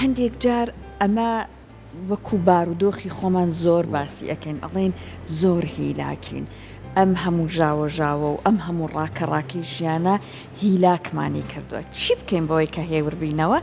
هەندێک جار ئەمە وەکو بارودۆخی خۆمان زۆر باسی ئەکەین ئەڵێین زۆر هیلاکین ئەم هەموو ژاوەژاوە و ئەم هەموو ڕاکەڕاکەی ژیانە هیلاکمانی کردووە چی بکەین بەوەی کە هێور بینەوە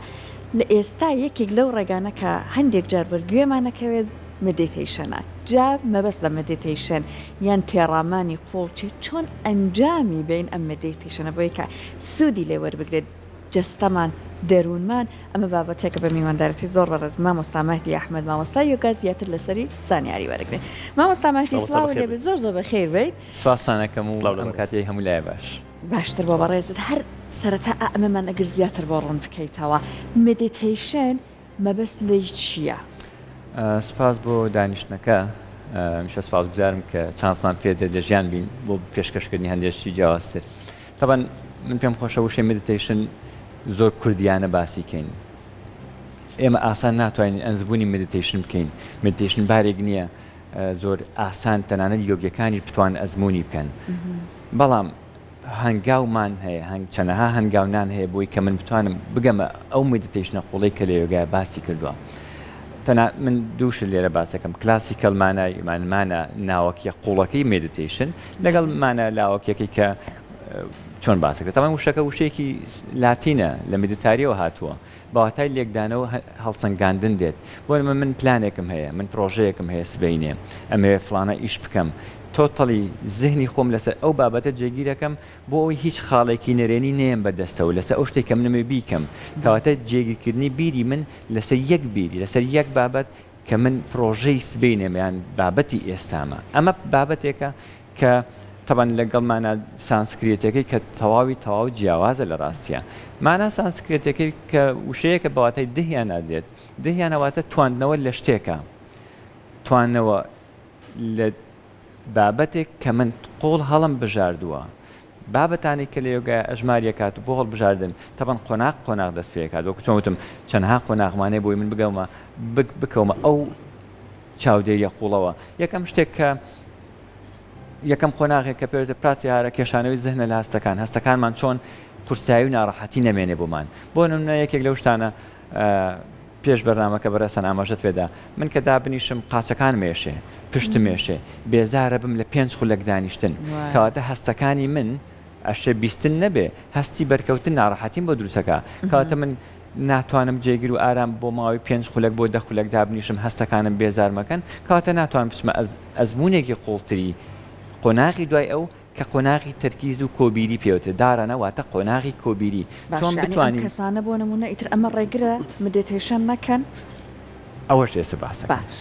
لە ئێستا یەکێک لەو ڕێگانە کە هەندێک جار بەر گوێمان ئەکەوێت meditation ە جا مەبەست لە meditation یان تێڕامانی قوڵ چیە چۆن ئەنجامی بەین ئەم meditation ە بۆی کە سوودی لێ وەربگرێت جەستەمان، دەروونمان، ئەمە بابەتێکە بە میواندارێتی زۆر بەڕێز مامۆستا مەهدی ئەحمەد مامۆستای یۆگا زیاتر لەسەری زانیاری وەرەگرین. مامۆستا مەهدی مامۆستا سڵاوت بەخێر لێبێت بێیت. زۆر زۆر بەخێر بێیت. سپاستان ئەکەم و سڵاو لە ئەم بەڕێزت. کاتەی هەموو لایە باش. باشتر بۆ سپاس. بەڕێزت هەر سەرەتا ئا ئەمەمان ئەگەر زیاتر بۆ ڕوون بکەیتەوە meditation مەبەست لێی چییە؟ سپاس بۆ دانیشتنەکە. هەمیشە سپاسگوزارم کە چانسمان پێ دێت لە ژیان بین بۆ پێشکەشکردنی هەندێک شتی جیاوازتر. تەبعەن من پێم خۆشە وشەی meditation زۆر کوردیانە باسی کەین. ئێمە ئاسان ناتوانین ئەزموونی meditation بکەین. meditation بارێک نییە زۆر ئاسان تەنانەت یۆگیەکانیش بتوان ئەزموونی بکەن. بەڵام هەنگاومان هەیە، هەنگ چەنەها هەنگاونان هەیە بۆی کە من بتوانم بگەمە ئەو meditation ە قوڵەی کە لە یۆگای باسی کردووە. تەنا من دوو شت لێرە باس دەکەم، classical مانای مانا ناوەکیە قوڵەکەی meditation لەگەڵ مانا لاوەکیەکەی کە چۆن باس دەکرێت. تەبعەن وشەکە وشەیەکی لاتینە لە meditare یەوە هاتووە، بە واتای لێکدانەوە هەڵسەنگاندن دێت. بۆ نموونە من پلانێکم هەیە، من پرۆژەیەکم هەیە سبەینێ ئەمەوێ فڵانە ئیش بکەم، totally زهنی خۆم لەسەر ئەو بابەتە جێگیرەکەم بۆ ئەوەی هیچ خاڵێکی نەرێنی نەیەم بە دەستەوە لەسەر ئەو شتێک کە من ئەمەوێ بیکەم. کەواتە جێگیرکردنی بیری من لەسەر یەک بیر، لەسەر یەک بابەت کە من پرۆژەی سبەینێم یان بابەتی ئێستامە. ئەمە بابەتێکە کە تەبعەن لەگەڵ مانا سانسکرێتیەکەی کە تەواوی تەواو جیاوازە لە ڕاستیا. مانا سانسکرێتیەکەی کە وشەیەکە بە واتای دهیانا دێت. دهیانا واتە تواندنەوە لە شتێکە. توانەوە لە بابەتێک کە من قوڵ هەڵم بژاردووە. بابەتانێک کە لە یۆگای ئەژمار یەکات و بۆ هەڵبژاردن تەبعەن قۆناغ قۆناغ دەست پێکات وەکو چۆن وتم چەندها قۆناغمان هەیە بۆی من بگەمە بکەومە ئەو چاودێریە قوڵەوە یەکەم شتێک کە یەکەم قۆناغێک کە پێوتە پراتیهارە کێشانەوەی زهنە لە هەستەکان هەستەکانمان چۆن قورسایی و ناڕەحەتی نەمێنێ بۆمان بۆ نمونە یەکێک لەو شتانە پێش بەرنامەکە بەڕێزتان ئاماژەت پێدا من کە دابنیشم قاچەکانم ئێشێ پشتم ئێشێ بێزارە بم لە پێنج خولەک دانیشتن کەواتە هەستەکانی من ئەشێ بیستن نەبێ هەستی بەرکەوتن ناڕەحەتیم بۆ دروستەکە کەواتە من ناتوانم جێگر و ئارام بۆ ماوەی پێنج خولەک بۆ دە خولەک دابنیشم هەستەکانم بێزار مەکەن کەواتە ناتوانم بچمە ئەزموونێکی قوڵتری قۆناغی دوای ئەو کە قۆناغی تەرکیز و کۆبیری پێوترێت دارانە واتە قۆناغی کۆبیری باشە چۆن یانی ئەم بتوانین. کەسانە بۆ نموونە ئیتر ئەمە ڕێگرە meditation نەکەن؟ ئەوەش ئێستا باس دەکەم. باش.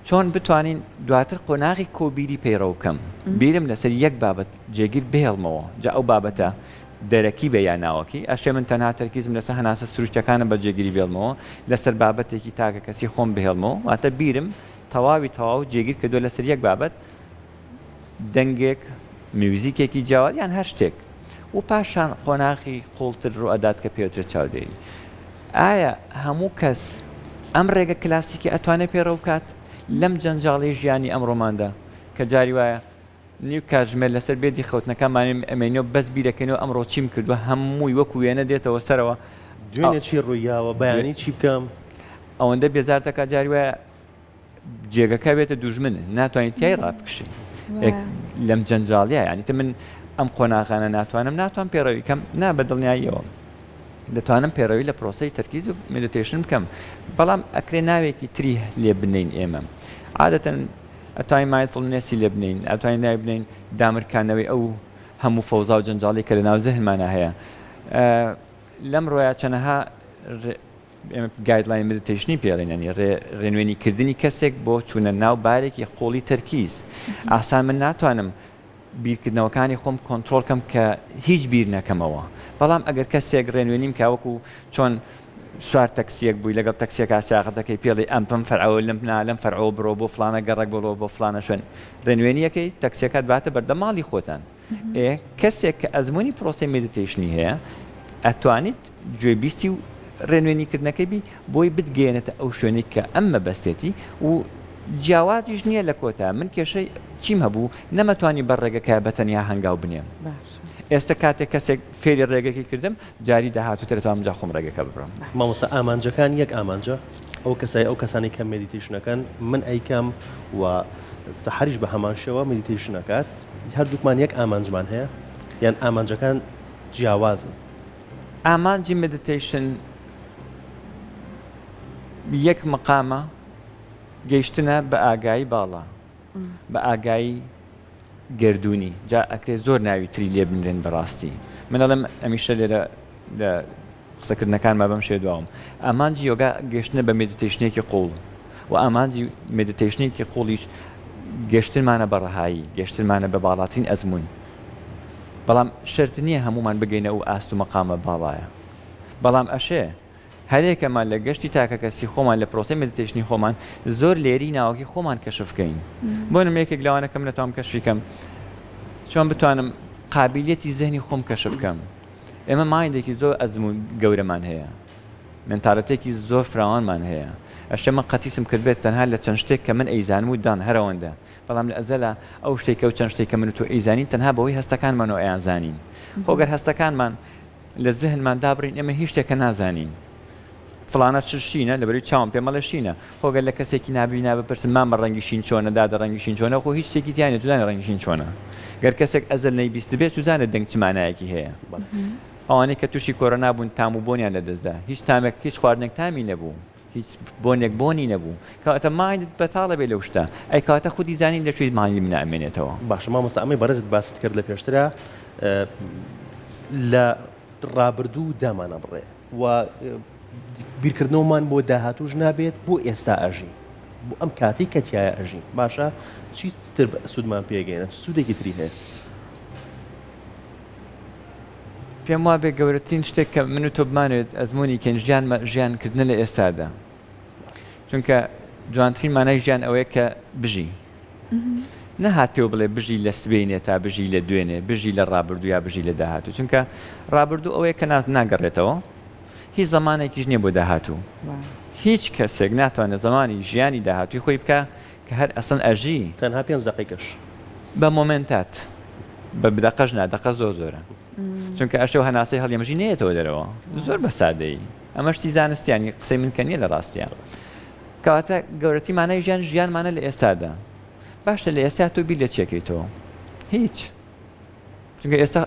چۆن بتوانین دواتر قۆناغی کۆبیری پەیڕەو بکەم بیرم لەسەر یەک بابەت جێگیر بهێڵمەوە جا ئەو بابەتە دەرەکی بێ یا ناوەکی ئەشێ من تەنها تەرکیزم لەسەر هەناسە سروشتیەکانم بە جێگیری بێڵمەوە لەسەر بابەتێکی تاکە کەسی خۆم بهێڵمەوە واتە بیرم تەواوی تەواو جێگیر کردووە لەسەر یەک بابەت دەنگێک، میوزیکێکی جیاواز یان هەر شتێک و پاشان قۆناغی قوڵتر ڕوئەدات کە پێوترێت چاودێری. ئایا هەموو کەس ئەم ڕێگە کلاسیکە ئەتوانێت پەیڕەو بکات لەم جەنجاڵی ژیانی ئەمڕۆماندا کە جاری وایە نیو کاتژمێر لەسەر bed ی خەوتنەکەمان ئەمێنەوە بەس بیرەکەینەوە ئەمڕۆ چیم کردووە هەمووی وەکو وێنە دێتەوە سەرەوە دوێنێ چی ڕوویاوە بەیانی چی بکەم؟ ئەوەندە بێزار دەکات جاری وایە جێگەکە بێتە دوژمن ناتوانانی تای ڕابکشی لەم جەنجاڵە ینی تە من ئەم قۆناغانە ناتوانم ناتوان پێڕەوی کەم نا بە دڵنیاییەوە دەتوانم پەیڕەوی لە پرۆسەی تەرکیز و meditation بکەم بەڵام ئەکرێ ناوێکی تری لێ بنین ئێمە عادەتەن ئەتوانین mindfulness ی لێ بنین ئەتوانین ناوی بنین دامرکانەوەی ئەو هەموو فەوزا و جەنجاڵی کە لە ناو زهنمانە هەیە لەم ڕۆیا چەنەها ئێمە guideline meditation ی پێ ئەڵێین یانی ڕێنوێنی کردنی کەسێک بۆ چوونە ناو بارێکی قوڵی تەرکیز ئاسان من ناتوانم بیرکردنەوەکانی خۆم کۆنترۆڵ کەم کە هیچ بیر نەکەمەوە بەڵام ئەگەر کەسێک ڕێنوێنیم کا وەکو چۆن سوار تەکسیەک بووی لەگەڵ تەکسیەکە سیاقەتەکەی پێڵی ئەم پم فەرعەوە لەم نا لەم فەرعەوە بڕۆ بۆ فلانە گەڕەک بڕۆ بۆ فلانە شوێن ڕێنوێنیەکەی تەکسیەکەت باتە بەردەم ماڵی خۆتان ئێ کەسێک کە ئەزموونی پرۆسەی meditation ی هەیە ئەتوانیت گوێبیستی و ڕێنوێنی کردنەکەی بی بۆی بتگەیەنێتە ئەو شوێنەی کە ئەم مەبەستێتی و جیاوازیش نییە لە کۆتا من کێشەی چیم هەبوو نەمەتوانی بە ڕێگەکە بە تەنیا هەنگاو بنێم. ئێستا کاتێک کەسێک فێری ڕێگەکی کردم جاری داهاتوو تر ئەتوانم جا خۆم ڕێگەکە ببڕم. مامۆستا ئامانجەکان یەک ئامانجە؟ ئەو کەسای ئەو کەسانەی کە meditation ئەکەن من ئەیکەم و سەحەریش بە هەمان شێوە meditation ئەکات هەردووکمان یەک ئامانجمان هەیە یان ئامانجەکان جیاوازن؟ ئامانجی meditation یەک مەقامە گەیشتنە بە ئاگایی باڵا بە ئاگایی گەردوونی جا ئەکرێ زۆر ناوی تری لێ بنرێن بەڕاستی من ئەڵێم ئەمیشە لێرە لە قسەکردنەکانما بەم شێوە دواوم ئامانجی یۆگا گەشتنە بە meditation ێکی قوڵ و ئامانجی meditation ێکی قوڵیش گەشتنمانە بە ڕەهایی گەشتنمانە بە باڵاترین ئەزموون بەڵام شەرت نییە هەموومان بگەینە ئەو ئاست و مەقامە باڵایە بەڵام ئەشێ هەرێکەمان لە گەشتی تاکەکەسی خۆمان لە پرۆسەی meditation ی خۆمان زۆر layer ی ناوەکی خۆمان کەشف کەین بۆ نمونە یەکێک لەوانە کە من ئەتوانم کەشفی کەم چۆن بتوانم قابیلیەتی زهنی خۆم کەشف کەم ئێمە mind ێکی زۆر ئەزموون گەورەمان هەیە mentality ێکی زۆر فراوانمان هەیە ئەشێ من قەتیسم کردبێت تەنها لە چەند شتێک کە من ئەیزانم و دان هەرەوەندە بەڵام لە ئەزەلا ئەو شتێک کە و چەند شتێک کە من و تۆ ئەیزانین تەنها بەهۆی هەستەکانمانەوە ئەیانزانین خۆ گەر هەستەکانمان لە زهنمان دابڕین ئێمە هیچ شتێکە نازانین فڵانە چ شینە لەبەروی چاوم پێ مەڵێ شینە خۆ گەر لە کەسێکی نابینا بپرسم مامە ڕەنگی شین چۆنە دادە ڕەنگی شین چۆنە خۆ هیچ شتێکی تیا نیە چزانێ ڕەنگی شین چۆنە گەر کەسێک ئەزەل نەیبیستبێ چزانێ دەنگ چ مانایەکی هەیە ئەوانەی کە تووشی کۆرۆنا بوون تام و بۆنیان لەدەستدا هیچ تامێک هیچ خواردنێک تامی نەبوو هیچ بۆنێک بۆنی نەبوو کەواتە mind ت بەتاڵە بێ لەو شتە ئەی کەواتە خودی زانین لە کوێی mind ی منە ئەمێنێتەوە. باشە مامۆستا ئەمەی بەڕێزت باست کرد لە پێشترا لە ڕابردوو دامانەبڕێ و بیرکردنەوەمان بۆ داهاتووش نابێت بۆ ئێستا ئەژین بۆ ئەم کاتەی کە تیایا ئەژین باشە چی تر سوودمان پێگەیەنە چ سوودێکی تری هەیە؟ پێم وابێ گەورەترین شتێک کە من و تۆ بمانەوێت ئەزموونی کەین ژیان ژیان کردنە لە ئێستادا چونکە جوانترین مانای ژیان ئەوەیە کە بژی نەهات پێو بڵێ بژی لە سبەینێ تا بژی لە دوێنێ بژی لە ڕابردوو یا بژی لە داهاتوو چونکە ڕابردوو ئەوەیە کە ناگەڕێتەوە هیچ زەمانێکیش نییە بۆ داهاتوو هیچ کەسێک ناتوانێت زەمانی ژیانی داهاتووی خۆی بکە کە هەر ئەسڵەن ئەژی. تەنها پێنج دەقەی کەش. بە مۆمێنتات بە دەقەش نا دەقە زۆر زۆرە چونکە ئەشێ و هەناسەی هەڵیەمژی نەیەتەوە دەرەوە زۆر بە سادەیی ئەمە شتی زانستی یانی قسەی من کە نییە لە ڕاستیا کەواتە گەورەتی مانای ژیان ژیانمانە لە ئێستادا باشە لە ئێستا تۆ بیر لە چیەکەیتەوە هیچ چونکە ئێستا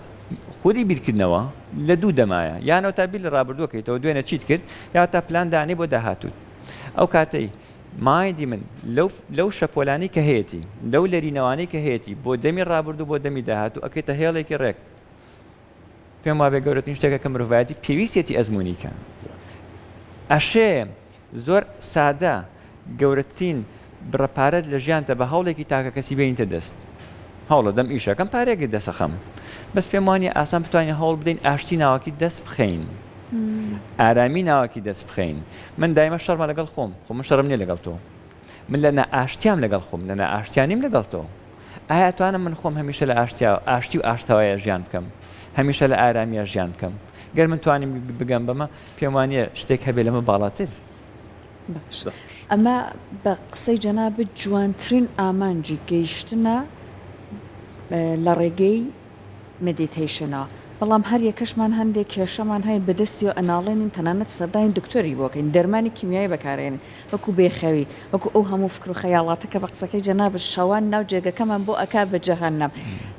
خودی بیرکردنەوە لە دوو دەمایە یانەوە تا بیر لە ڕابردووەکەیتەوە دوێنێ چیت کرد یا تا پلان دانێ بۆ داهاتووت ئەو کاتەی mind ی من لەو لەو شەپۆلانەی کە هەیەتی، لەو لەرینەوانەی کە هەیەتی بۆ دەمی ڕابردوو بۆ دەمی داهاتوو ئەکرێتە هێڵێکی ڕێک. پێم وابێ گەورەترین شتێکە کە مرۆڤایەتی پێویستیەتی ئەزموونی کە. ئەشێ زۆر سادە گەورەترین بڕە پارەت لە ژیانتە بە هەوڵێکی تاکەکەسی بێنیتە دەست. هەوڵەدەم ئیشەکەم پارەیەک دەسەخەم. بەس پێم وانیە ئاسان بتوانین هەوڵ بدەین ئاشتی ناوەکی دەست بخەین. ئارامی ناوەکی دەست بخەین. من دایمە شەڕمە لەگەڵ خۆم، خۆ من شەڕم نیە لەگەڵ تۆ. من لە نائاشتیام لەگەڵ خۆم، لە نائاشتیا نیم لەگەڵ تۆ. ئایا ئەتوانم من خۆم هەمیشە لە ئاشتیا، ئاشتی و ئاشتەواییا ژیان بکەم؟ هەمیشە لە ئارامییا ژیان بکەم؟ گەر من توانیم بگەم بەمە، پێم وانیە شتێک هەبێ لەمە باڵاتر. باشە. ئەمە بە قسەی جەنابت جوانترین ئامانجی گەیشتنە لە ڕێگەی meditation ەوە بەڵام هەر یەکەشمان هەندێک کێشەمان هەیە بەدەستیەوە ئەناڵێنین تەنانەت سەردانی دکتۆری بۆ کەین دەرمانی کیمیایی بەکارئێنین وەکو بێخەوی وەکو ئەو هەموو فکر و خەیاڵاتە کە بە قسەکەی جەنابت شەوان ناو جێگەکەمان بۆ ئەکا بە جەهەنەم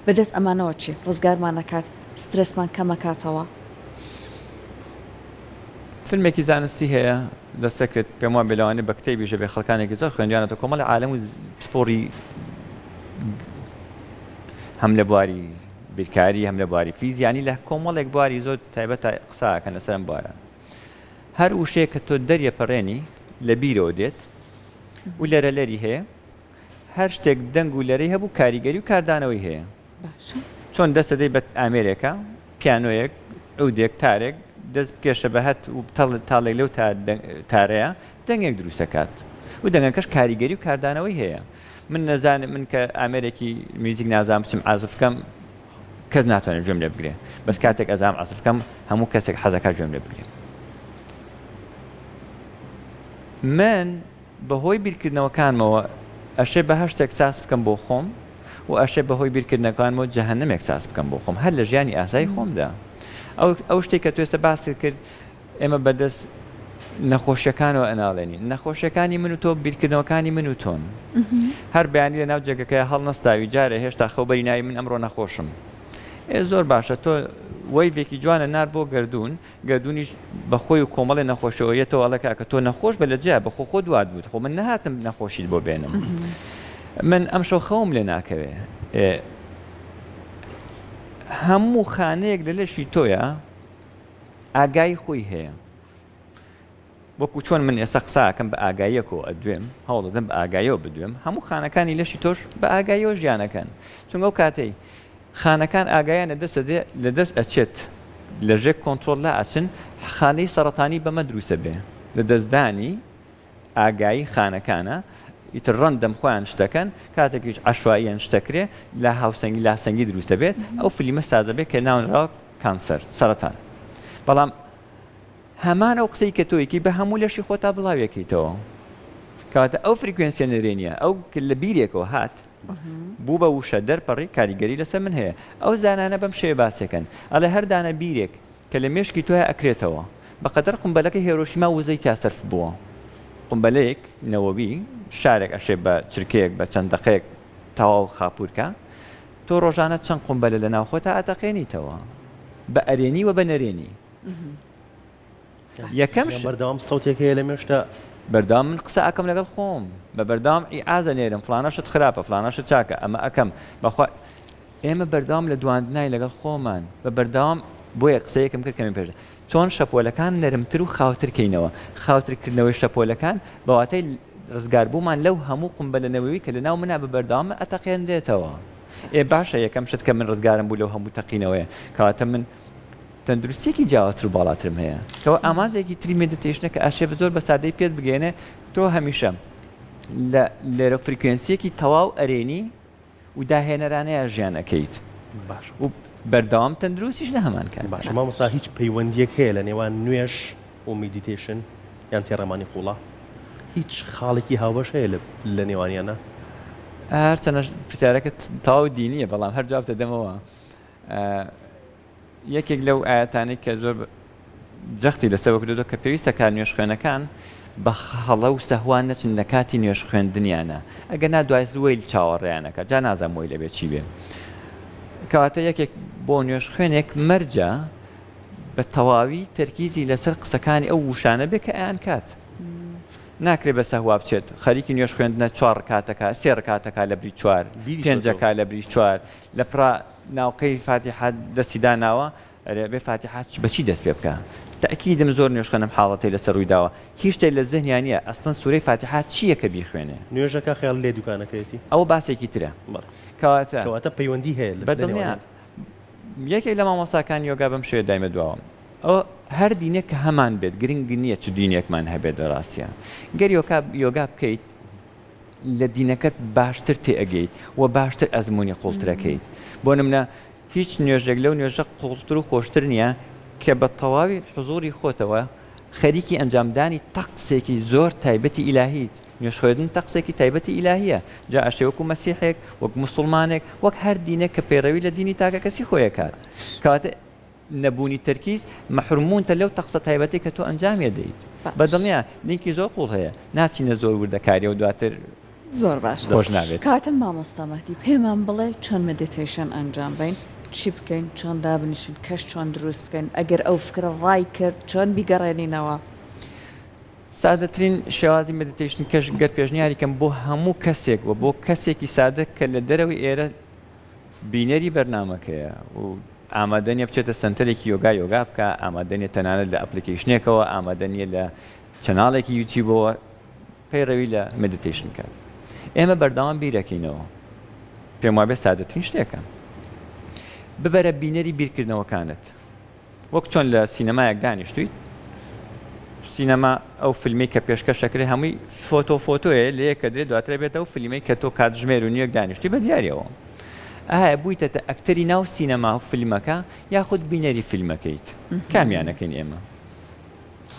بەدەست ئەمانەوە چی ڕزگارمان ئەکات سترێسمان کەم ئەکاتەوە؟ فیلمێکی زانستی هەیە دەستەکرد پێم وابێ لەوانەیە بە کتێبیش هەبێ خەڵکانێکی زۆر خوێندویانەتەوە کۆمەڵی عالەم و پسپۆڕی هەم لە بواری بیرکاری هەم لە بواری فیزیانی لە کۆمەڵێک بواری زۆر تایبەتە قسە ئەکەن لەسەر ئەم بوارە هەر وشەیەک کە تۆ دەریەپەڕێنی لە بیرەوە دێت و لەرە لەری هەیە هەر شتێک دەنگ و لەرەی هەبوو کاریگەری و کاردانەوەی هەیە چۆن دەست دەدەی بە ئامێرێکە پیانۆیەک عودێک تارێک دەست بکێشە بە هەر تاڵێک لەو تارەیە دەنگێک دروست دەکات و دەنگەکەش کاریگەری و کاردانەوەی هەیە من نەزانم من کە ئامێرێکی میوزیک نازانم بچم عازف بکەم کەس ناتوانێت گوێم لێ بگرێ بەس کاتێک ئەزانم عازف بکەم هەموو کەسێک حەزەکات گوێم لێ بگرێ من بەهۆی بیرکردنەوەکانمەوە ئەشێ بەهەشتێک ساز بکەم بۆ خۆم. و ئەشێ بەهۆی بیرکردنەکانمەوە جەهەنەمێک ساز بکەم بۆ خۆم هەر لە ژیانی ئاسایی خۆمدا. ئەو ئەو شتەی کە تۆ ئێستا باست کرد ئێمە بەدەست نەخۆشیەکانەوە ئەناڵێنین. نەخۆشیەکانی من و تۆ بیرکردنەوەکانی من و تۆن. هەر بەیانی لە ناو جێگەکەیا هەڵنەستاوی جارێ هێشتا خەو بەری ناوی من ئەمڕۆ نەخۆشم. ئێ زۆر باشە تۆ وەیڤێکی جوانە نارد بۆ گەردوون گەردوونیش بە خۆی و کۆمەڵێ نەخۆشیەوە یەتەوە ئەڵێ کاکە تۆ نەخۆش بە لە جیا بە خۆ خۆت وات بووت خۆ من نەهاتم نەخۆشیت بۆ بێنم من ئەمشەو خەوم لێ ناکەوێ ئێ هەموو خانەیەک لە لەشی تۆیا ئاگایی خۆی هەیە وەکو چۆن من ئێستا قسە ئەکەم بە ئاگاییەکەوە ئەدوێم هەوڵدەدەم بە ئاگاییەوە بدوێم هەموو خانەکانی لەشی تۆش بە ئاگاییەوە ژیانەکەن چونکە ئەو کاتەی خانەکان ئاگایان لە دەست ئەدێ لە دەست ئەچێت لە ژێر کۆنترۆڵ لا ئەچن خانەی سەڕەتانی بەمە دروست ئەبێ لە دەستدانی ئاگایی خانەکانە ئیتر random خۆیان شتەکەن کاتێکیش عەشوائیەن شتەکرێ لا هاوسەنگی لاسەنگی دروست ئەبێت ئەو فلیمە سازەبێ کە ناونراوە cancer سەرەتان بەڵام هەمان ئەو قسەی کە تۆ ئەیکەی بە هەموو لەشی خۆتا بڵاویەکەیتەوە کەواتە ئەو frequency ە نەرێنیە ئەو لە بیرێکەوە هات بوو بە وشە دەرپەڕی کاریگەری لەسەر من هەیە ئەو زانانە بەم شێوەیە باسێکەن ئەڵێ هەر دانە بیرێک کە لە مێشکی تۆیا ئەکرێتەوە بەقەدەر قومبەلەکەی هێرۆشیما وزەی تیا سەرف بووە قومبەلەیەک نەوەوی شارێک ئەشێ بە چرکەیەک بە چەند دەقەیەک تەواو خاپوورکا تۆ ڕۆژانە چەند قومبەلە لە ناو خۆتا ئەتەقێنیتەوە بە ئەرێنی وە بە نەرێنی یەکەم ش. بەردەوام سەوتێک هەیە لە مێشکتا. بەردەوام من قسە ئەکەم لەگەڵ خۆم بە بەردەوام ئیعاز ئەنێرم فڵانە شت خراپە فڵانە شت چاکە ئەمە ئەکەم بەخوا ئێمە بەردەوام لە دواندنای لەگەڵ خۆمان بە بەردەوام بۆیە قسەیەکم کرد کەمێ پێش چۆن شەپۆلەکان نەرمتر و خاوتر کەینەوە خاوتر کردنەوەی شەپۆلەکان بە واتای ڕزگاربوومان لەو هەموو قومبەلە نەوەوی کە لەناو منا بە بەردەوام ئەتەقێنرێتەوە ئێ باشە یەکەم شت کە من ڕزگارم بوو لەو هەموو تەقینەوەیە کەواتە من تەندروستیەکی جیاوازتر و باڵاترم هەیە کەوا ئامانجێکی تری meditation ە کە ئەشێ زۆر بە سادەی پێت بگەێنێ تۆ هەمیشە لە لێرە frequency یەکی تەواو ئەرێنی و داهێنەرانەیە ژیان ئەکەیت باش و بەردەوام تەندروستیش لە هەمان کات باشە مامۆستا هیچ پەیوەندیەک هەیە لە نێوان نوێژ و meditation یان تێڕامانی قوڵا هیچ خاڵێکی هاوبەش هەیە لە نێوانیانە؟ هەرچەنە پرسیارەکە تەواو دینیە بەڵام هەر جواب دەدەمەوە یەکێک لەو ئایەتانەی کە زۆر جەختی لەسەر کردووە کە پێویستە کار نوێژخوێنەکان بە هەڵە و سەهوا نەچن لە کاتی نوێژ خوێندنیانە ئەگەر نا دواتر وەیل چاوەڕێیانەکە جا نازانم وەیل ئەبێ چی بێ کەواتە یەکێک بۆ نوێژخوێنێک مەرجە بە تەواوی تەرکیزی لەسەر قسەکانی ئەو وشانە بێ کە ئەیان کات ناکرێ بە سەهوا بچێت خەریکی نوێژ خوێندنە چوار ڕکاتەکە سێ ڕکاتەکە لە بری چوار پێنجەکە لە بری چوار لە پڕا ناوقەی فاتیحە دەستی داناوە ئەرێ ئەبێ فاتیحە بە چی دەست پێ بکا تەئکیدم زۆر نوێژخوێنم حاڵەتەی لەسەر ڕووی داوە هیچ شتێ لە زهنیا نیە ئەسڵەن سورەی فاتیحە چیە کە بیخوێنێ. نوێژەکە خەیاڵی لێ دوکانەکەیەتی. ئەوە باسێکی ترە بەڵێ. کەواتە. کەواتە پەیوەندی هەیە لە بە دڵنیا نێوانیان. یەکێک لە مامۆستاکانی یۆگا بەم شێوەیە دایمە دواوە ئەوە هەر دینێک کە هەمان بێت گرنگ نیە چ دینێکمان هەبێت لە ڕاستیا گەر یۆکا یۆگا بکەیت لە دینەکەت باشتر تێئەگەیت و باشتر ئەزموونی قوڵترەکەیت. بۆ نمونە هیچ نوێژێک لەو نوێژە قوڵتر و خۆشتر نییە کە بە تەواوی حزوری خۆتەوە خەریکی ئەنجامدانی تەقسێکی زۆر تایبەتی ئیلاهیت. نوێژخوێندن تەقسێکی تایبەتی ئیلاهییە، جا ئەشێ وەکو مەسیحێک، وەک موسوڵمانێک، وەک هەر دینێک کە پەیڕەوی لە دینی تاکەکەسی خۆی ئەکات. کەواتە نەبوونی تەرکیز مەحرومبوونتە لەو تەقسە تایبەتەی کە تۆ ئەنجامی ئەدەیت. بە باش. دڵنیا لینکی زۆر قوڵ هەیە ناچینە زۆر وردەکاریەوە دواتر زۆر باشە خۆش نابێت. کاکە مامۆستا مەهدی پێمان بڵێ چۆن meditation ئەنجام بەین چی بکەین چۆن دابنیشین کەش چۆن دروست بکەین ئەگەر ئەو فکرە ڕای کرد چۆن بیگەڕێنینەوە؟ سادەترین شێوازی meditation کەش گەر پێشنیاری کەم بۆ هەموو کەسێک و بۆ کەسێکی سادە کە لە دەرەوەی ئێرە بینەری بەرنامەکەیە و ئامادە نیە بچێتە سەنتەرێکی یۆگا یۆگا بکا، ئامادە نیە تەنانەت لە application ێکەوە، ئامادە نیە لە channel ێکی یوتیوبەوە پەیڕەوی لە meditation بکات. ئێمە بەردەوام بیرەکەینەوە. پێم وابێ سادەترین شتێکە. ببەرە بینەری بیرکردنەوەکانت. وەک چۆن لە سینەمایەک دانیشتوویت، سینەما ئەو فیلمەی کە پێشکەش ئەکرێت هەمووی فۆتۆ فۆتۆیە لە یەک ئەدرێت دواتر ئەبێتە ئەو فیلمەی کە تۆ کاتژمێر و نیوێک دانیشتووی بە دیاریەوە. ئایا بوویتەتە ئەکتەری ناو سینەما و فیلمەکە یاخود بینەری فیلمەکەیت؟ کامیانەکەین ئێمە؟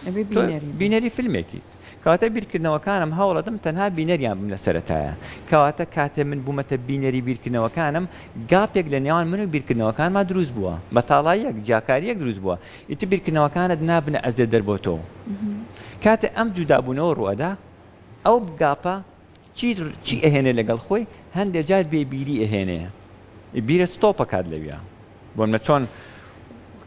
ئەبێ تۆ بینەری بین. بینەری فیلمێکیت. کەواتە بیرکردنەوەکانم هەوڵەدەم تەنها بینەریان بم لە سەرەتایە. کەواتە کاتێ من بوومەتە بینەری بیرکردنەوەکانم، gap ێک لە نێوان من و بیرکردنەوەکانما دروست بووە. بەتاڵاییەک، جیاکارییەک دروست بووە. ئیتر بیرکردنەوەکانت نابنە ئەزیەتدەر بۆ تۆ. کاتێ ئەم جودابوونەوە ڕووئەدا، ئەو gap ە چی چی ئەهێنێ لەگەڵ خۆی؟ هەندێ جار بێ بیری ئەهێنێ. بیرە stop ئەکات لەویا. بۆ نمونە چۆن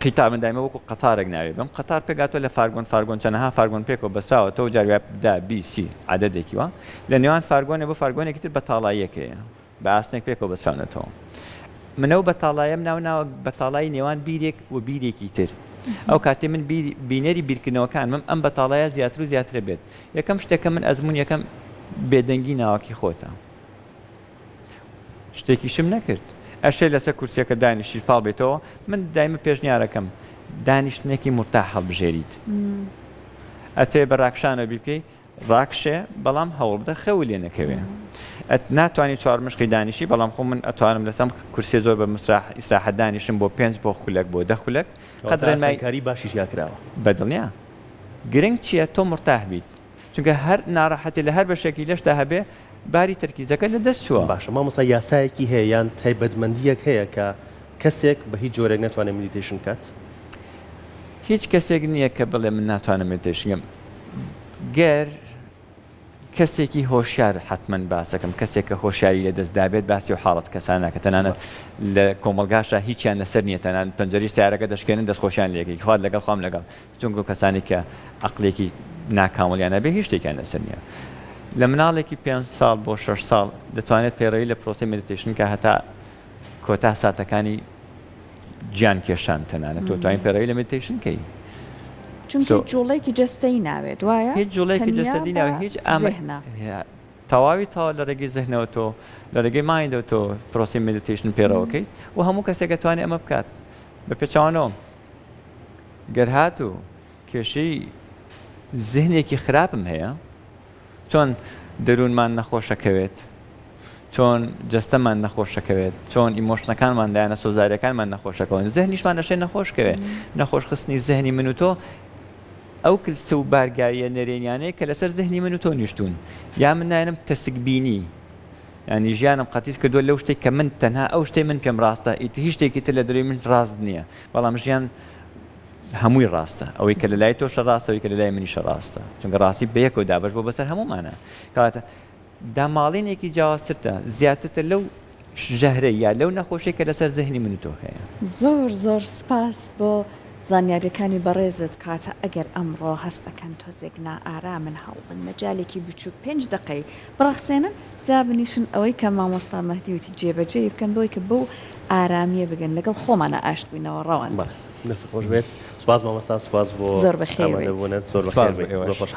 قیتار من دایمە وەکو قەتارێک ناوی بم قەتار پێکهاتووە لە فارگۆن فارگۆن چەنەها فارگۆن پێکەوە بەسراوەتەوە جار وایە دا بی سی عەدەدێکی وا لە نێوان فارگۆنێ بۆ فارگۆنێکی تر بەتاڵاییەک هەیە بە ئاسنێک پێکەوە بەسراونەتەوە من ئەو بەتاڵایەم ناو ناوە بەتاڵایی نێوان بیرێک و بیرێکی تر ئەو کاتێ من بینەری بیرکردنەوەکانمم ئەم بەتاڵایە زیاتر و زیاترە بێت یەکەم شتێک کە من ئەزموون یەکەم بێدەنگی ناوەکی خۆتە شتێکیشم نەکرد. ئەشێ لەسەر کورسیەکە دانیشتیت پاڵ بێیتەوە، من دایمە پێشنیارەکەم دانیشتنێکی مورتاح هەڵبژێریت. ئەتەوێ بە ڕاکشانەوە بیبکەی ڕاکشێ بەڵام هەوڵبدە خەوت لێ نەکەوێ. ئەت ناتوانی چوارمشقی دانیشی بەڵام خۆ من ئەتوانم لەسەر ئەم کورسیە زۆر بە مسراح ئیسراحەت دانیشم بۆ پێنج بۆ خولەک بۆ دە خولەک قەت کەواتە ڕێنمای ئاسانکاری باشی تیا کراوە. بەدڵنیا. گرنگ چیە تۆ مورتاح بیت. چونکە هەر ناڕەحەتی لە هەر بەشێکی لەشتا هەبێ باری تەرکیزەکە لە دەست چووە. باشە مامۆستا یاسایەکی هەیە یان تایبەتمەندیەک هەیە کە کەسێک بە هیچ جۆرێک نەتوانێت meditation بکات؟ هیچ کەسێک نییە کە بڵێ من ناتوانم meditation بکەم گەر کەسێکی هۆشیار حەتمەن باسەکەم کەسێک کە هۆشیاری لە دەست دابێت باسی و حاڵەت کەسان ناکە تەنانەت لە کۆمەڵگاشا هیچیان لەسەر نییە تەنانەت پەنجەرەی سەیارەکە دەشکێنن دەستخۆشیان لێکەی خوات لەگەڵ خوام لەگەڵ چونکە کەسانی کە عەقڵێکی ناکامڵیان هەبێ هیچ شتێکیان لەسەر نییە. لە مناڵێکی پێنج ساڵ بۆ شەش ساڵ دەتوانێت پەیڕەوی لە پرۆسەی meditation کە هەتا کۆتا ساتەکانی گیان کێشان تەنانەت تۆ توانین پەیڕەوی لە meditation کەی. چونکە هیچ جوڵەیەکی جەستەیی ناوێت وایە؟ هیچ جوڵەیەکی جەستەدی ناوێت هیچ زهنە. تەواوی تەواو لە ڕێگەی زهنەوە تۆ لە ڕێگەی mind ەوە تۆ پرۆسەی meditation پەیڕەوەکەیت و هەموو کەسێک دەتوانێت ئەمە بکات بە پێچەوانەوە گەر هاتوو کێشەی زهنێکی خراپم هەیە چۆن دەروونمان نەخۆشەکەوێت چۆن جەستەمان نەخۆشەکەوێت چۆن emotion ەکانمان لایەنە سۆزاریەکانمان نەخۆشەکەون زهنیشمان ئەشێ نەخۆشکەوێت نەخۆشخستنی زهنی من و تۆ ئەو کلسە و بارگاویە نەرێنیانەیە کە لەسەر زهنی من و تۆ نیشتوون یا من نایەنم تەسکبینی یانی ژیانم قەتیس کردووە لەو شتێک کە من تەنها ئەو شتەی من پێم ڕاستە ئیتر هیچ شتێکی تر لە دەرەوەی من ڕاست نییە بەڵام ژیان هەمووی ڕاستە ئەوەی کە لە لای تۆشە ڕاستە ئەوەی کە لە لای منیشە ڕاستە چونکە ڕاستی بەیەکەوە دابەش بۆ بەسەر هەموومانە کەواتە داماڵینێکی جیاوازترتە زیاترتە لەو ژەهرەی یا لەو نەخۆشیەی کە لەسەر زهنی من و تۆ هەیە. زۆر زۆر سپاس بۆ زانیاریەکانی بەڕێزت کاتە ئەگەر ئەمڕۆ هەست ئەکەن تۆزێک نائارامن هەوڵبەن مەجالێکی بچوک پێنج دەقەی بڕەخسێنن دابنیشن ئەوەی کە مامۆستا مەهدی وتی جێبەجێی بکەن بۆی کە بەو ئارامیە بگەن لەگەڵ خۆمانا ئاشت بووینەوە ڕەوەند. بەڵێ دەست خۆش بێت سوپاس مامۆستا سوپاس بۆ زۆر بەخێر بێیت. ئامادەبوونت زۆر سوپاس بەخێر بۆ بێیت ئێوەش. زۆر خۆشحاڵ.